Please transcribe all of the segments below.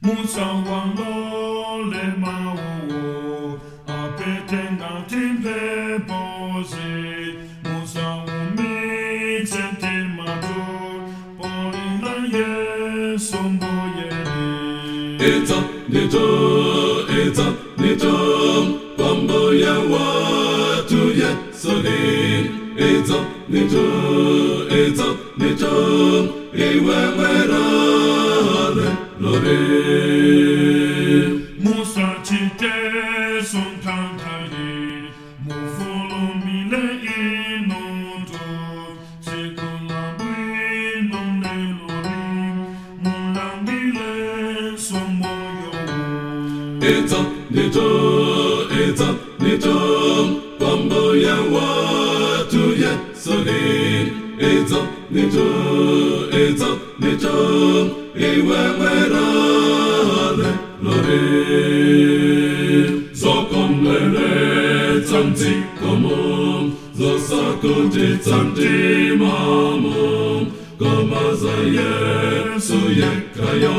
Musawalole mawu apite ngati mphepozi, musaumitse mtimatu polira Yesu Mbuyeni. Idza ndithu, idza ndithu, kwa Mbuye wathu Yesuli. Idza ndithu, idza ndithu, iwe bwera leroli. Musachite nthanthi, mufulumile inutu, tsiku labwino leroli, mulandilenso moyo. Idza ndithu, idza ndithu, kwa Mbuye wathu Yesuli. Idza ndithu, idza ndithu, iwe bwera leroli. Zokondweretsa m'dzikomo, zosakhutitsa m'mtimamo, koma za Yesu yekhayo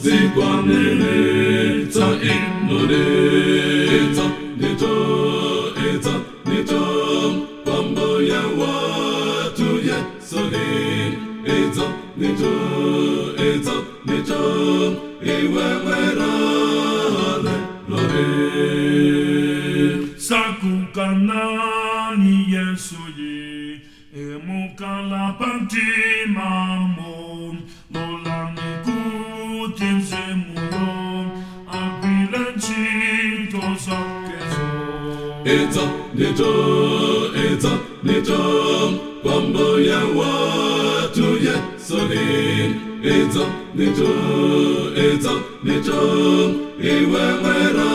zikwaniritsa inuli. Idza ndithu, idza ndithu, kwa Mbuye wathu Yesuli. Idza ndithu, idza ndithu, iwe bwera leroli. Sakukanani Yesuyi, emukala pamtimamo, lolani kuti Mzimuyo agwire ntchito zakezo. Idza ndithu, idza ndithu, kwa Mbuye wathu Yesuli. Idza ndithu, idza ndithu, iwe bwera.